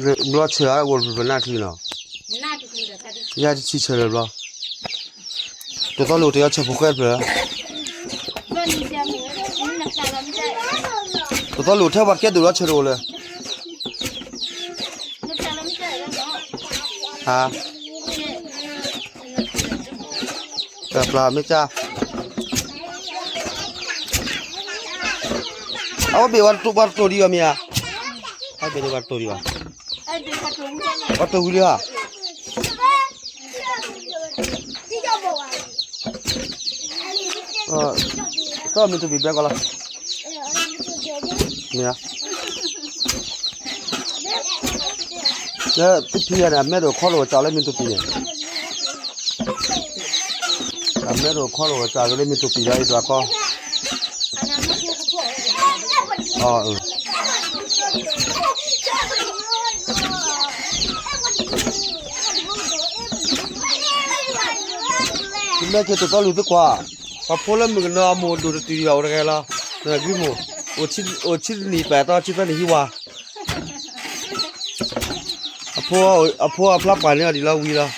ဘျီဆၢအအိၣ်ပနၢ်ထံနီၤ, ယၤတဆံဆၢလၢဘျီ, တသီလိာ်တယီဆၢဖိဃဲတဖျၢၣ်, တသီလိာ်ထဲပှၤကဲဒိၣ်လီၤဆၢတအိၣ်လၢ ဟါ, ပျၢ်မ့ၢ်ကၢ်, အဝဲဘ့ၣ်ဝဲတတိၤဒံးဘၣ်မ့ၢ်ဧါ, အဝဲဘ့ၣ်န့ၣ်ပှၤတတိၤဒံးဘၣ်, ပှၤတိၤဝံၤလံဧါ, တၢ်မ့ၢ်တဘ့ၣ်ဘဲကီးလီၤ, မ့ၢ်ဧါ, လၢသုဖံဂၤန့ၣ် အမဲဒိၣ်ခီဒိၣ်ကစၢ်လၢမ့ၢ်တူၢ်ပံၤန့ၣ်, အမဲဒိၣ်ခီဒိၣ်ကစၢ်က့ၤလၢမ့ၢ်တူၢ်ပံၤဒီးအံၤဒွးကီၢ်, အၢ သုမ့ၢ်က့ၤတသီလိာ်သုကွၢ်, ပှၤဖိလၢမုၣ်ကနီၤအမိၢ်ဒိၣ်တတုၤဒံးဘၣ်အိၣ်တဂၤလီၤ, နဂံၢ်မိၢ်, အိၣ်ဆံတနံၣ်ပာ်တီဆံသၢနံၣ်ဟံၣ်ဝါ, အဖိအဖျါပှၢ်န့ၢ်အီၤဒံးလီၤဝံၤ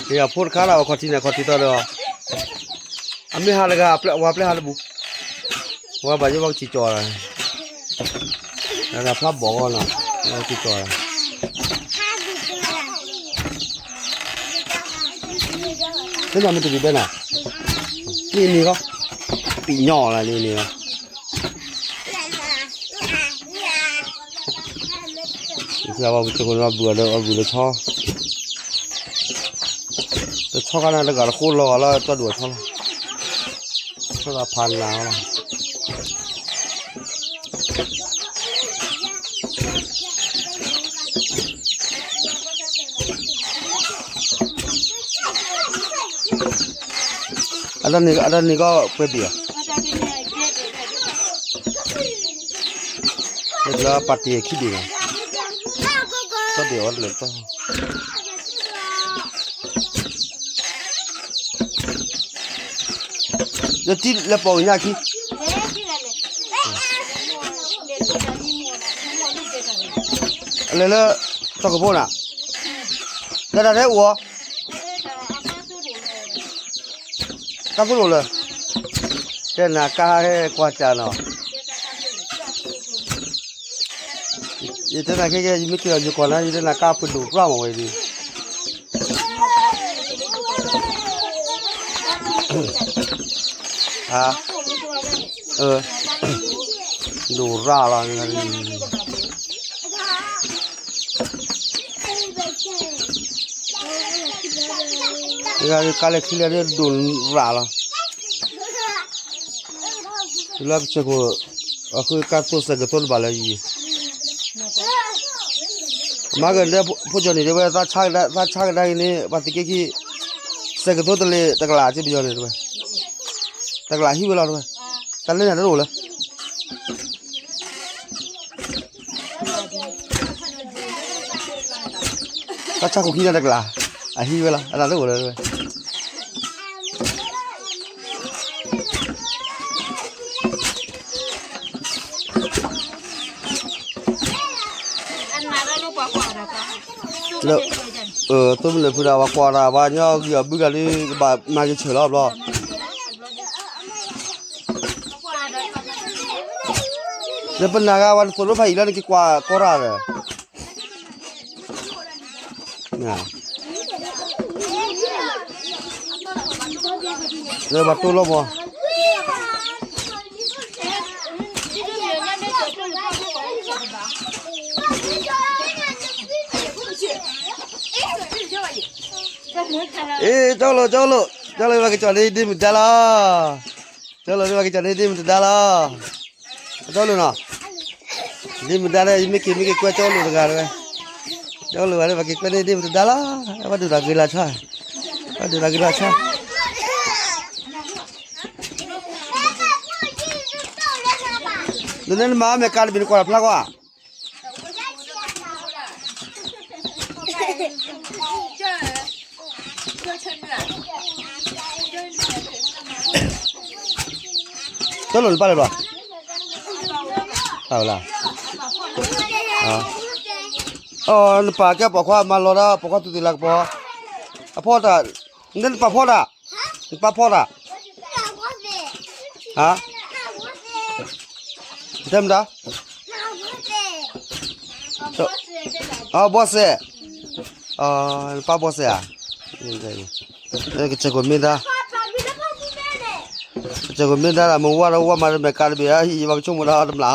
လီၤ, အဖိတခါလၢအအိၣ်ခီၣ်ထံးန့ၣ်ခီၣ်ထံးသီဒီး, အမ့ၢ်ဟးတဂၤ အဝၤပျဲဟးတဘူၣ်, ဝၤဘၣ်ယိၣ်ဘၣ်ကစံၣ်ကၠီၣ်, ဖျါဘီၣ်ဂီၢ်နီၤ, ကစံၣ်ကၠီၣ်, သ့ၣ်နီၣ်မ့ၢ်တဘ့ၣ်ဘဲနီၤ, န့ၣ်န့ၣ်လီၤ, ပံာ်ညီၣ်လၢန့ၣ်န့ၣ်လီၤ, ဝဲပကဘုၣ်ဒီးအဘုၣ်လၢဆီ, တဆီခါန့ၣ်တဂၤတဃိလီၤဂၤလၢတၢ်ဒိၣ်အဆီလီၤ, ဆီဒၣ်ဖးနးလီၤ. အတၢ်န့ၣ်ကီၢ်ပှဲၤဘ့ၣ်ဧါ, လၢပာ်တ့ၢ်ခံဘ့ၣ်လီၤ, တဘ့ၣ်အီၤတလၢာ်တၢ် လၢတံၢ်လၢပီၤကညၣ်ခံ, လဲၤလၢ တီၢ်ကဖိနၤ, လၢတၢ်ထဲအိၣ်အီၤ, ကၢ်သိၣ်လိာ်လၢ, တဲနၤကၢ်ဟဲကွၢ်စၢ်နီၤ, ယတဲနၤခဲကဲ ယမ့ၢ်က့ၤအီၤယကွၢ်နၤ ယတဲနၤကၢ်ဖုဒိၣ်ပြၢ်မးဝဲဒၣ် ဒိၣ်ရၣ်လီၤ, တဂၤကလဲၤခံလဲၤဒိၣ်ရၣ်လီၤ, လၢကစၢၢ်ခိၣ် အဃိကၢ်သိၣ်စဲးကသိၣ်တဘၣ်လၢယံၤ မၤကဒဲ ဖိကၠီၣ်န့ၣ်တဲဝဲ သးဆါကဒါအံၤန့ၣ် ပှၤသံးက့ခံ စဲးကသိၣ်တလ့တကလး စ့ပယီၤန့ၣ်တဲဝဲ တကလးဟံၣ်ဝဲလီၤတဲဝဲ တၢ်လၢန့ၣ်တအိၣ်လၢ တၢ်ဆါခိၣ်ခံန့ၣ်တကလး အဟံၣ်ဝဲလီၤ အတၢ်တအိၣ်လၢတဲဝဲ လၢ သိၣ်မုၢ်လၢၢ်ဖုဒီး ပှၤကွၢ်တၢ် ပှၤညီဂံၢ်အီၤဘုဂၤလံ ကဘၣ်မၤက့ၤဆၢလီၤဘျီ လၢပနၢ်ဂၤ ပှၤတသိၣ်လိဖးအံၤလၢနက့ၤကွၢ်ကီတၢ်ဒီး လၢပှၤတိၢ်လီၤမး အ့ ကၠီလိာ် ကၠီလိာ် ကၠီလိာ်ဘၣ်က့ၤကၠီန့ၣ်ဒ့မုၢ်ဒါလီၤ ကၠီလိာ်ဘၣ်က့ၤကၠီန့ၣ်ဒ့မုၢ်ဒါလီၤ ကၠီလိာ်နီၤ ဒ့မုၢ်ဒါလၢ ယမ့ၢ်က့ၤမ့ၢ်က့ၤကွဲကၠီလိာ်တဂၤတဝဲ ကၠီလိာ်ဘၣ်လၢဘၣ်က့ၤကွဲန့ၣ်ဒ့မုၢ်ဒါလီၤ ဘၣ်ဒုးတၢ်ဂ့ၤလၢ်ဆါ ဘၣ်ဒုးတၢ်ဂ့ၤလၢ်ဆါ နနဲနမၤမဲာ်ကါတဘ့ၣ်နကွၢ်တဖျါကွၢ် ကၠီ တလိၣ်နပၢ်လဲၤဘျီ, အဝဲလၢ, အ, အီ နပာ်ကဲပိာ်ခွါမၤလီၤဒီး ပိာ်ခွါသူးသ့ၣ်လၢကပီၤ, အဖီတၢ်, နပာ်ဖီတၢ်, နပာ်ဖီတၢ်, ဟါ, တဲမတၤ, အဘီစဲး, နပၢ်ဘီစဲးဧါ, ကစၢၢ်ခိၣ်မ့ၢ်ဒါ ကစၢၢ်ခိၣ်မ့ၢ်ဒါ မ့ၢ်ဝါဒီးဝါမၤတမဲာ်ကါတဘ့ၣ်ဧါ, ဟံၣ်ဘၣ်ကဆိကမိၣ်ဒီးတမျၢ်ဧါ,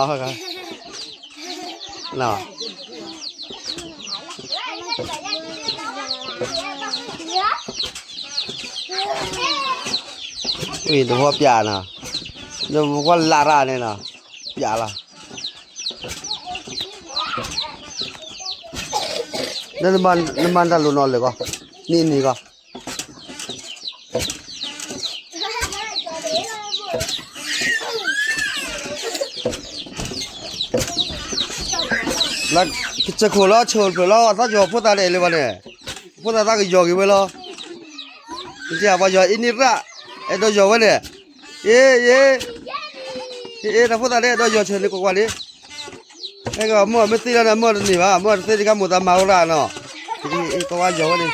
ဝံၤတဝီပၠးနီၤ, နဝီလၢ်ရၣ်န့ၣ်နီၤ, ပၠးလီၤ, နမၤတၢ်လိၣ်နီၤလၢာ်ကီ, န့ၢ်န့ၢ်ကီ လၢကစၢၢ်ခိၣ်လီၤ ဆၢၣ်ဖျၢၣ်လီၤ အသးကယီၤဖိသၣ်ဒဲးလၢၤဘၣ်န့ၣ်, ဖိသၣ်သးကယီၤက့ၤဝဲလီၤ, ပှၤယီၤအ့န့ၣ်ရၣ်, အဲၣ်ဒိးယီၤဝဲန့ၣ်, အ့ အ့ အ့ တၢ်ဖိသၣ်ဒဲးအဲၣ်ဒိးယီၤဆၢၣ်န့ၣ် ကွၢ်ကွၢ်န့ၣ်, အဲၣ်ကမၢ်မ့ၢ်သ့လီၤန့ၣ် မၢ်တန့ၢ်ဘၣ်, မၢ်တသ့တခါမိၣ်သးမၤဝဲရၣ်နီၤ, အ့ အ့ ကွၢ်ကွၢ်ယီၤဝဲန့ၣ်,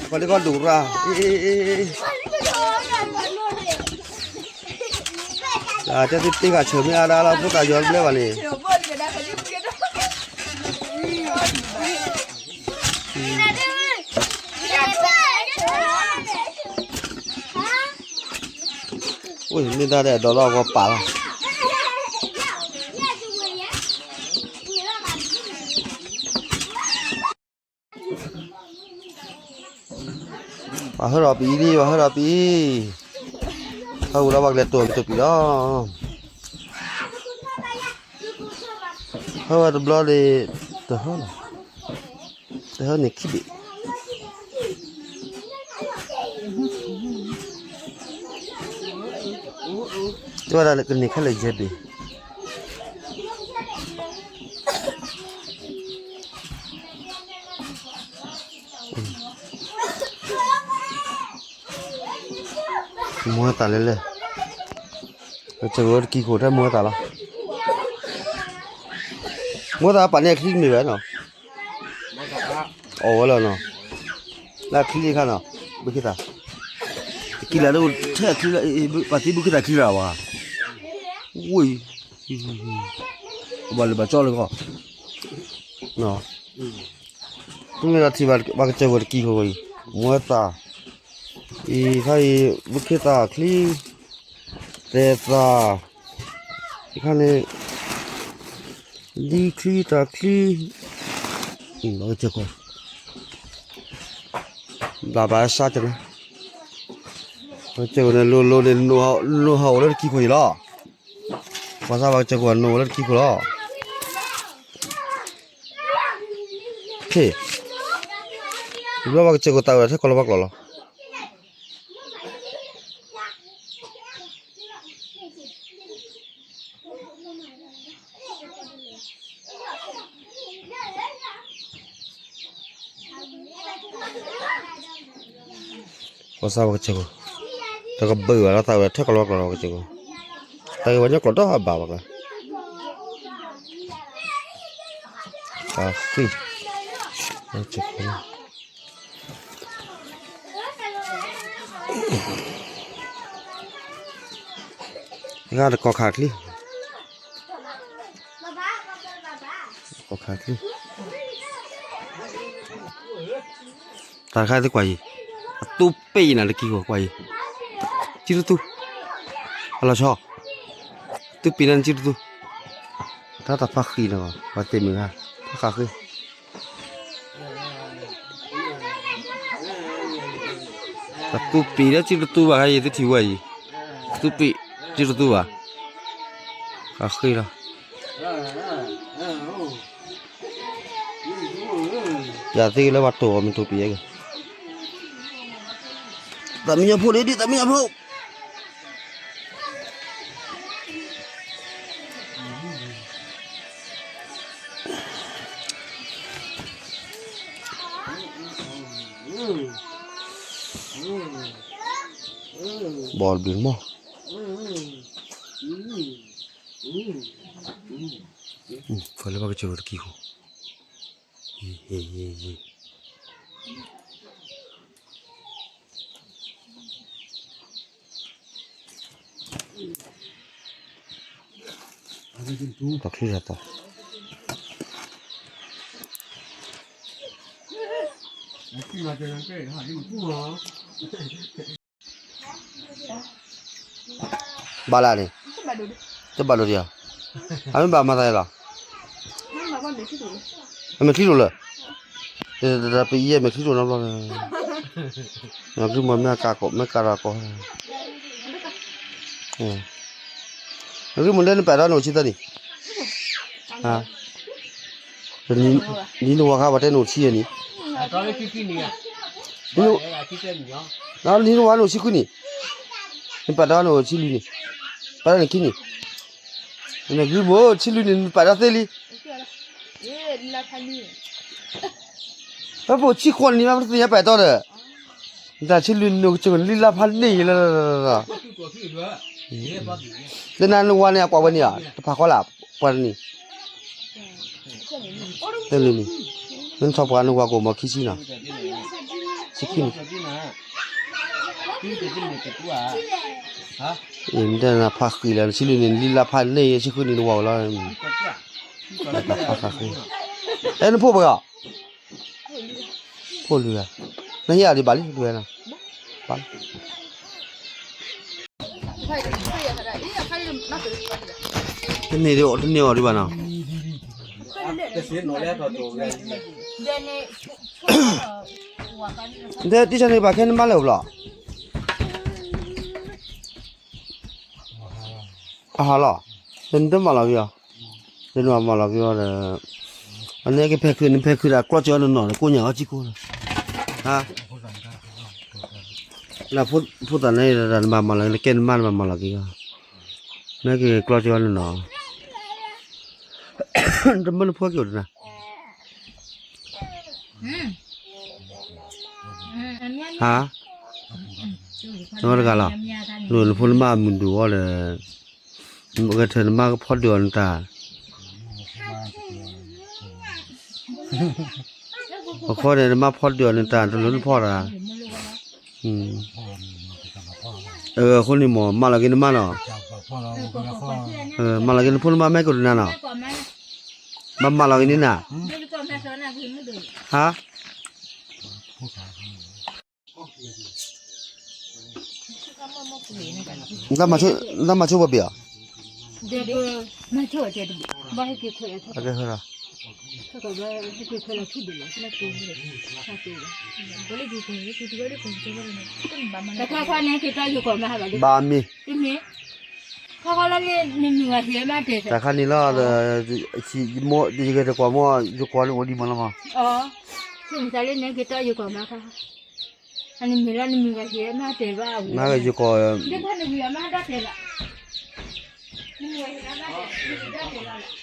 ကွၢ်လၢကီၢ်ဒိၣ်ရၣ်, အ့ အ့ အ့ အ့ တၢ်သ့ၣ်တ့ၢ်ဃာ်ဆၢၣ်မ့ၢ်အါဒၣ်လီၤ ဖိသၣ်ယီၤတဘျဲဘၣ်န့ၣ်, အိၣ်မ့ၢ်ဒၣ်ဒီးဒီးလီၤဂီၤပာ်လီၤ, ပှၤဟၢဒီးပအံၤလံ ပှၤဟၢဒီးပအံၤ, ဟၢဝဲဒီးပှၤကလဲၤတိၢ်ကတိၢ်ပံၤလီၤ, ဟၢဝဲတဘျီန့ၣ်, တဟၢလီၤ, တဟၢန့ၣ်ခံဘ့ၣ် တဲဝဲဒၣ်ကန့ၢ်ခဲလၢာ်ယဲၢ်ဘ့ၣ်, မူသးလဲၣ်လဲၣ်, ပစၢၢ်ဝဲတကံၢ်ခိၣ်ထဲမူသးလီၤ, မူသးပာ်န့ၢ်အချံတမ့ၢ်ဘၣ်နီၤ, အီၣ်ဝဲလီၤနီၤ, လၢအချံအခါနီၤ, ဘုခ့သၣ်, တကံၢ်လၢထဲအချံလၢ, ပှၤသံဘုခ့သၣ်ချံရၣ်ဝဲ, ဝံၤ, ဘၣ်လၢဘၣ်ကၠီလၢကီၢ်, မ့ၢ်ဒီးထံၣ်ဘၣ်ပှၤကစၢၢ်ခိၣ်တကံၢ်ခိၣ်အံၤ, မူသး, အံၤခါအံၤ, ဘုခ့သၣ်ချံ, သဲးသၣ်, အခါန့ၣ်, လံချံတၢ်ချံ, ပှၤကစၢၢ်ခိၣ်, ဘျးဘျးစါကနၤ, ပှၤကစၢၢ်ခိၣ်န့ၣ် လိၤလိၤန့ၣ်, နိၣ်ဟးအိၣ်လၢတကံၢ်ခိၣ်အံၤလီၤ, ပှၤသးပှၤကစၢၢ်ခိၣ်နိၣ်အိၣ်လၢတကံၢ်ခိၣ်လီၤ ဖဲ, ဘျီဘၣ်ကစၢၢ်ခိၣ်သးဝဲထဲကီၢ်လီၤဘၣ်ကျီၢ်လီၤ. ကီၢ်စၢ်ပှၤကစၢၢ်ခိၣ်, တကဘုးဘၣ်လီၤသးဝဲထဲကီၢ်လီၤဘၣ်ကျီၢ်လီၤပှၤကစၢၢ်ခိၣ်, တၢ်ဂ့ၢ်ပှၤညီကျိာ်ဒီးဘၣ်ဘၣ်က, ဃ့, ကစၢၢ်ခိၣ် ဂၤတကီၢ်ခါချံ, ကီၢ်ခါချံ, တၢ်တခါသ့ၣ်ကွၢ်အံၤ, အသူပ့ၤနၤလၢခံကွၢ်အံၤ, ကံတသူ, အလီၤဆီ, သူပ့ၤနၤကံတသူ, တၢ်တၢ်ဖးဃံနီၤ ပှၤသ့ၣ်မုၢ်ဂၤ, ဖးဃံ တသူပံာ်လၢကံတသူဘၣ် ခါအံၤ သုထံၣ်ဝဲအံၤ, သူပံာ် ကံတသူဘၣ်, ဃးဃ့လီၤ, ယၤသ့လၢပှၤတိၢ်အီၤမ့ၢ်တိၢ်ပံာ်ယဲက့ၤ, သးမံညီဖိဒ် သးမံညီဖိ ဘီဘျုးမီၢ်, ဖဲလၢဘၣ်ကစၢၢ်ဝဲတကံၢ်ဃီ, တၢ်ချံတၢ်သီ ဘၣ်လၢန့ၣ်, တဘၣ်လိာ်ဒံးဧါ, အမ့ၢ်ဘၣ်မၤသးလီၤ, အမဲာ်ချံလိာ်လၢ, ပယဲမဲာ်ချံလိာ်နီတဘျီလၢ, ဂ့ၢ်မၤမ့ၢ်ကးကိး မ့ၢ်ကးဒီးကိး, ဂ့ၢ်မၤလၢနပာ်ထီၣ်နအိၣ်ဆံသၢနံၣ်, နံၤနဝၤခါပှၤတဲနအိၣ်ဆံယဲၢ်နံၣ်, နံၤနဝၤနအိၣ်ဆံခွံနံၣ်, နပာ်ထီၣ်နအိၣ်ဆံခွံနံၣ်, ပာ်ထီၣ်နခံနံၣ်, နဂ့ၢ်မိၢ်ဆံလွံၢ်နံၣ် နပာ်ထီၣ်သ့လံ, ပပိာ်ဆံဃိးနံၣ်မး ပတသ့ၣ်ညါပာ်တီဒီး, နတၢ်ဆံလွံၢ်နံၣ်နအိၣ်ကစၢၢ်လံလါဖးန့ၢ်ယဲလၢ, လၢနၤနဝၤန့ၣ် အကွၢ်ဝဲန့ၣ်ဧါ တဖးဃီလၢ် ပှၤတနံၣ် တလံၤန့ၣ်, နထီၣ်ပှၤနဝၤကအိၣ်မးခံဆံနီၤ, ဆံခံနံၣ်, မ့ၢ်တဲနၤဖးဃံလီၤ နဆံလွံၢ်နံၣ် လံလါဖးန့ၢ်ယဲ ဆံဃုနံၣ်နဝၤအိၣ်လီၤ, ဖးဃံ, အဲ နဖိပှဲၤဂၤ ဖိလွံၢ်ဂၤ, နဟံးအီၤဒံးဘၣ်လံ လွံၢ်ဂၤနီၤ, ဘၣ်လံ, တန့ၢ်ဒံး တန့ၢ်အီၤဒံးဘၣ်နီၤ, တဲတံၢ်ဆါန့ၣ် ဘၣ်ခဲနမါလဲၣ်အိၣ်ဘျီ အဟးလီၤ, ဒီးနတမၤလီၤက့ၤအီၤ, ဒီးနမၤလီၤက့ၤအီၤဒီး, အန့ၣ်ကဖဲခုး နဖဲခုးဒီးကျီၢ်ကၢအီၤနီၢ်နီၢ်ဒီး ကိးညါအီၤကံကိၢ်လီၤ, ဟါ, လၢဖိသၣ်န့ၣ်ဒီး နဘၣ်မၤလီၤက့ၤ နကဲနမါနဘၣ်မၤလီၤက့ၤအီၤ, နက့ၤကျီၢ်ကၢအီၤနီၢ်နီၢ်, တမၢနဖိက့ၤအိၣ်တနၤ ဟါ, နဝဲတဂၤလီၤ, နဖိနမါအမုၢ်ဒိၣ်အီၤဒီး, ဂဲၤထၢၣ်နမါကဖီဒုးအီၤနတၢ်, အခီန့ၣ် နမါဖီဒုးအီၤနတၢ် တလိၣ်နဖီတၢ်, အဃိန့ၣ်မ့ၢ် မၤလီၤက့ၤနမါနီၤ, မၤလီၤက့ၤနဖိနမါမ့ၢ်ကအိၣ်တနၤနီၤ, ဘၣ်မၤလီၤက့ၤန့ၢ်နၤ, ဟါ, နတၢ်မၤဆိပှၤဘ့ၣ်အီၤ, ဘၣ်မ့ၢ်, တၢ်ခါန့ၣ်လီၤ, ယဂဲၤတကွီၢ်မ့ၢ် ယကွီၢ်န့ၣ်အိၣ်ဒံးမးလီၤမး, နမ့ၢ်လၢနမုၢ်ဂၤဟ့ၣ်မးတဲဘၣ်, မ့ၢ်ဂ့ၤယကွီၢ်, အဲၣ်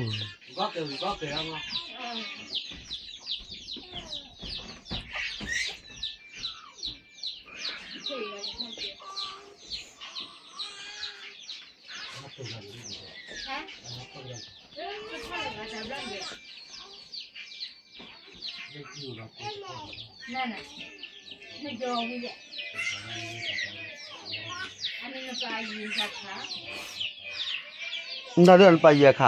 တီယကွီၢ်မးဂ့ၤခံဘူၣ် နတၢ်ဒ်နပာ်ယံၤအခါ, ပ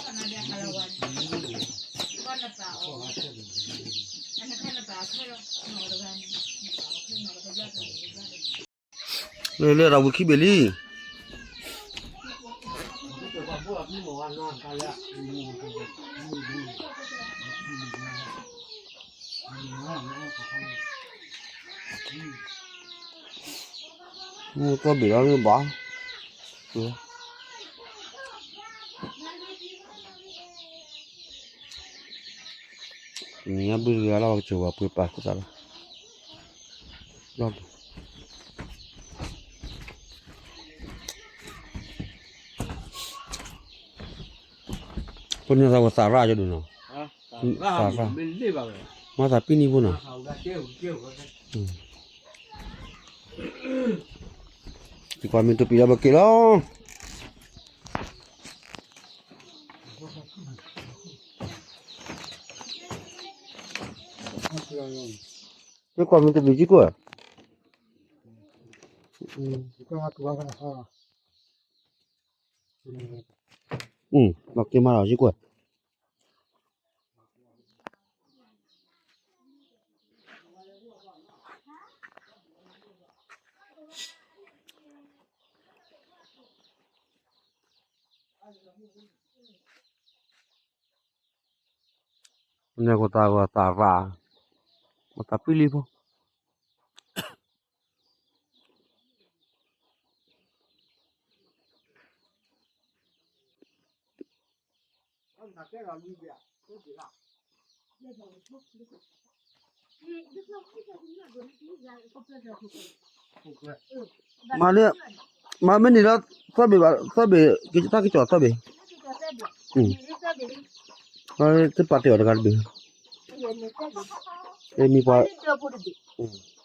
ံန့ၣ်, နဟၢဝံၤနပာ်အခါအီၤ, မ့ၢ်ဧါ, အိၣ်နပာ်သးထီၣ်လီၤ, နကဲသိးပံယကွီၢ်နီၤ အခိၣ်ခံက့ၤအီၤ, လၢလၢဒီးဝံၤခံဘ့ၣ်လံ. မူသီၣ်ဘ့ၣ်လီၤန့ၣ်ဘၣ်, နံၤညါဘုတဂၤလီၤ ပကစၢၤဝဲပှ့ၤပာ်ခိၣ်သးလီၤ, လီၤ, ဖိန့ၣ်သးဝဲသးရၣ်ကဒိၣ်နီၤ, သးရၣ်, မၤသးပ့ၤနံၤဖိနီၤ, ယကွၢ်မ့ၢ်တပံၤဒီးပက့ၤလီၤ. ယကွၢ်မ့ၢ်တပံၤကံကွၢ်, လီၤက့ၤမးလီၤကံကွၢ်. နဲၣ်ကီၢ်သးဂီၤသးရၣ်, မၤသးပ့ၤလံဖိ. မၤန့ၣ်, မၤမ့ၢ်န့ၣ်လီၤ, သီၣ်ဘ့ၣ်ဘၣ်, သီၣ်ဘ့ၣ်, တၢ်ကစီၣ်သီၣ်ဘ့ၣ်, တပာ်တ့ၢ်အီၤတဂၤတဘ့ၣ်, မ့ၢ်ပှၤ,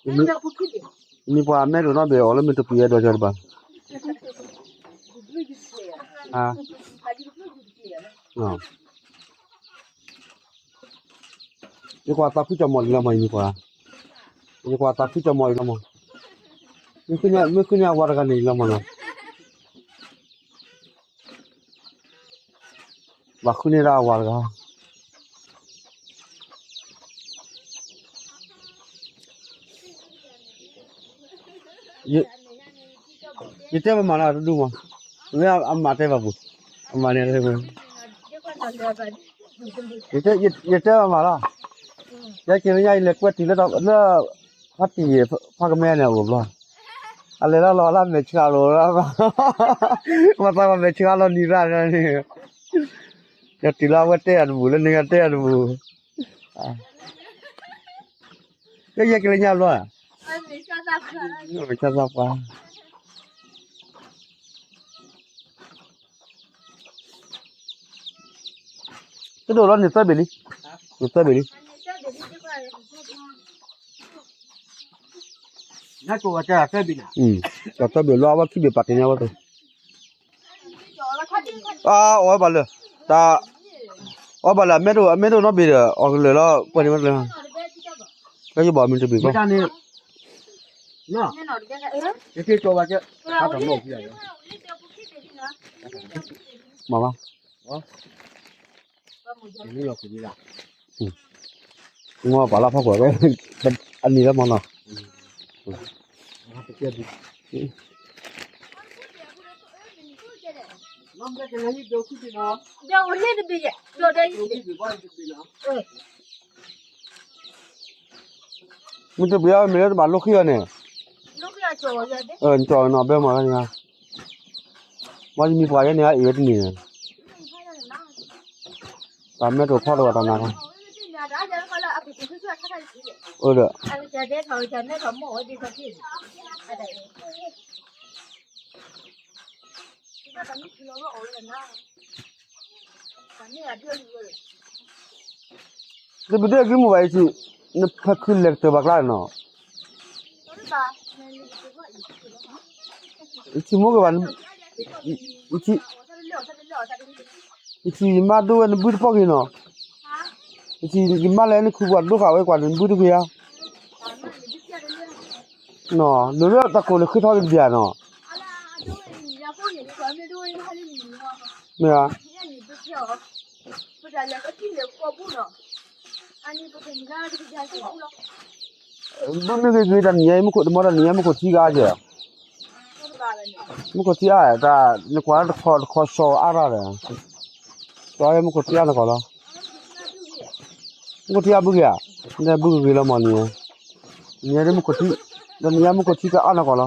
မ့ၢ်ပှၤအမဲဒိၣ်နီတဘ့ၣ်အီၤလၢမ့ၢ်တပံၤအဒိၣ်ကတဘၣ်, ယကွၢ်သးဖုကၠီၤမီၤလံလီၤမး, ယကွၢ်, ယကွၢ်သးဖုကၠီၤမီၤလံလီၤမး, မ့ၢ်ဃုန့ၢ်အဝၤတဂၤန့ၣ်လီၤမးနီၤ, ဘၣ်ဃုန့ၢ်ဒၣ်အဝၤတဂၤ ယတဲပမၤလၢတဒူၣ်မး, မ့ၢ်အမၤတဲဘၣ်ပူၤ, အမၤန့ၣ်, ယတဲပမၤလီၤ, ယဲက့ၤလၢညါအံၤလဲၤကွဲးတုၤလၢ လၢ ဖါတံၢ်ဖါကမဲန့ၣ်အအိၣ်ဘျီ, အလဲၤလၢလီၤလၢမဲာ်ဆှးလိၤလီၤ, မၤသးပှၤမဲာ်ဆှးလီၤနံၤရၣ်န့ၣ်, ယတုၤလၢအဝဲတဲအတဘူၣ် လၢန့ၣ်ယတဲအတဘူၣ် ကဲယဲက့ၤလၢညါဘျီ, ကၢ်သးပှၢ်, တဒိၣ်လီၤန့ၣ်သၢဘ့ၣ်လံ, န့ၣ်သၢဘ့ၣ်လံ, တၢ်သၢဘ့ၣ်လီၤ အဝဲခံဘ့ၣ်ပာ်တ့ၢ်န့ၢ်ဝဲသ့ၣ် အီၣ်ဝဲဘၣ်လၢ, တၢ်, အီၣ်ဘၣ်လၢအမဲဒိၣ် အမဲဒိၣ်နီတဘ့ၣ်ဒီး အီၣ်ကလၢာ်လီၤ ပှဲၤန့ၣ်ဝဲတလၢ, ကဲယဘၣ်မ့ၢ်တဘ့ၣ်ဘၣ်, မ့ၢ်ဘၣ်, မ့ၢ်ပှၤလၢဖီခိၣ်, အနံၤလၢမနီၤ မ့ၢ်တဘ့ၣ်အီၤမ့ၢ်လၢတဘၣ်လိၣ်ဃံအီၤန့ၣ်, ကၠီၤနီၤဘဲမၤလၢန့ၣ်, မ့ၢ်ယမံၤပှၤယဲန့ၣ် အအံၤဝဲတန့ၢ်န့ၣ်, တၢ်မဲတအိၣ်ဖီတဝဲတၢ်နၤ, အၢဒီး တဘျုးဒၣ်က့ၤမိၢ်ဘၣ်အံၤထံး, နဖဲခုလဲၤကတၢၢ်ဘၣ်ကျါနီၤ, ယထံၣ်မိၢ်က့ၤဘၣ်, ယထံၣ်ယမါဒိဝဲနဘုတပီၢ်က့ၤနီၤ, ယထံၣ်ယမါလဲၤနခုပှၤဒိဃာ်ဝဲကွၢ်န့ၣ် နဘုတဂ့ၤဧါ, နီၤဒိးလၢတၢ်ကိၢ်လၢခုထီၣ်က့ၤတဘျီနီၤ, မ့ၢ်ဧါ ဘၣ်မ့ၢ်ဂ့ၤဂ့ၤတၢ်နံၤညါအံၤ မူခိၣ်တမီၤတၢ်နံၤညါ မူခိၣ်ထံကအါကဲ, မူခိၣ်ထံအါ တၢ်နကွၢ်တခီတခီစီၤအါရၣ်ဒီး, စီၤအါမူခိၣ်ထံအါနကီၢ်လီၤ, မူခိၣ်ထံအါဘုဂ့ၤဧါ, နဘုဂ့ၤဂ့ၤလီၤမီၢ်နံၤ, နံၤညါမူခိၣ်ထံ, တၢ်နံၤညါမူခိၣ်ထံကအါနကီၢ်လီ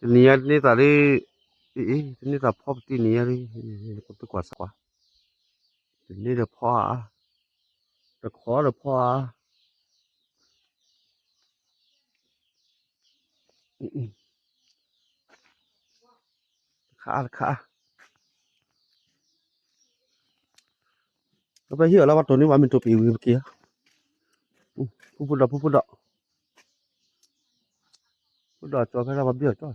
တနံၤညါတန့ၢ်သးလံ, အ့ တန့ၢ်သးဖီပတံၢ်နံၤညါလံ, ကွၢ်သကွၢ်, တန့ၢ်ဒီးဖီဧါ, တခီဒီးဖီဧါ, တခါတခါ, ပဟ့ၣ်အီၤလၢပှၤတိၢ်န့ၢ်ပှၤမ့ၢ်တိၢ်ပံၤဝံၤပက့ၤ, ဖုဖုဒီး ဖုဖုဒီး, ဖုဒီးကၠီဖဲလၢပှၤဘံၣ်အီၤကၠ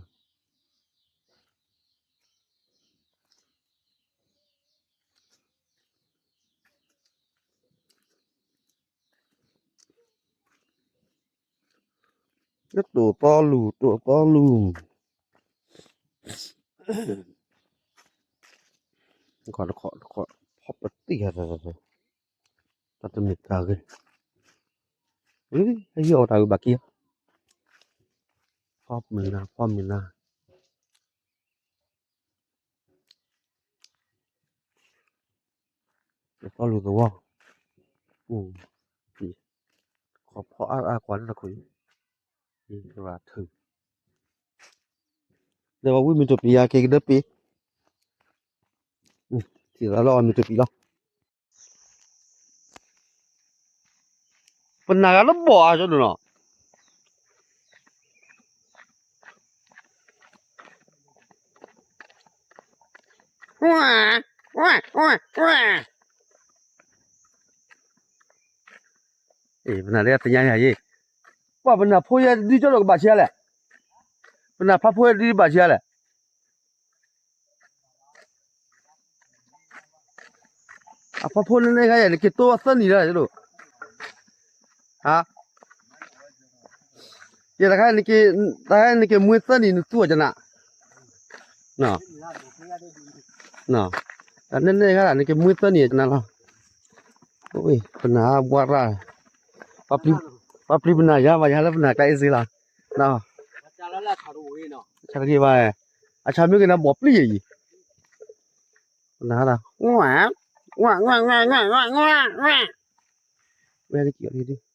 ီ တိၢ်သီလူၤ တိၢ်သီလူၤ, တခီတခီ, ဖီပတံၢ်ဧါ, တၢ်တမ့ၢ်တၢ်ဂ့ၤ, ဟဲဟ့ၣ်အီၤတၢ်ဂ့ၤဘၣ်က့ၤ, ဖီမုၢ်နၤ ဖီမုၢ်နၤ တသီလူၤသဝီ, အိၣ်, ခီဖီအါအါကွၢ်လၢတခိၣ်အံၤ, ရၤထုး, ဒီးပှၤဝံမ့ၢ်တိၢ်ပံၤယၤက့ၤကဒၢပ့ၤ, ထံၣ်သးလၢအီၤမ့ၢ်တိၢ်ပံၤလီၤ. ပနၢ်ဂၤတဘီၣ်အါကၠီဒိၣ်နီၤ, ပနၢ်လၢတညါန့ၣ်ယ့ၣ်, ပှၤပနၢ်ဖိယဲဒ်ကၠီဒိၣ်ကဘၣ်ဆံးလဲၣ်, ပနၢ်ဖးဖိယဲဒ်ဘၣ်ဆံးလဲၣ်. အဖီဖိန့ၣ်န့ၣ်ခါယဲၢ် နက့ၤတိၢ်သၢနံၣ်လၢၤဒိၣ်, ဟါ, ယဲၢ်တခါနက့ၤ, တခါနက့ၤမွ့သၢနံၣ်နသူအီၤကနၣ်, တၢ်န့ၣ်န့ၣ်ခါနက့ၤမွ့သၢနံၣ်ကနၣ်လီၤ, ပနၢ်ဘှါရၣ်, ပှၤပျံၤပနၢ်ယါဘၣ်ယါလၢပနၢ်ကျါအ့စ့လီၤ, ဆၣ်တဂ့ၤဘၣ်, အဆၣ်မ့ၢ်က့ၤနၤဘီၣ်ပျံၤယံၤ, ပနၢ်, ဝဲက့ၤ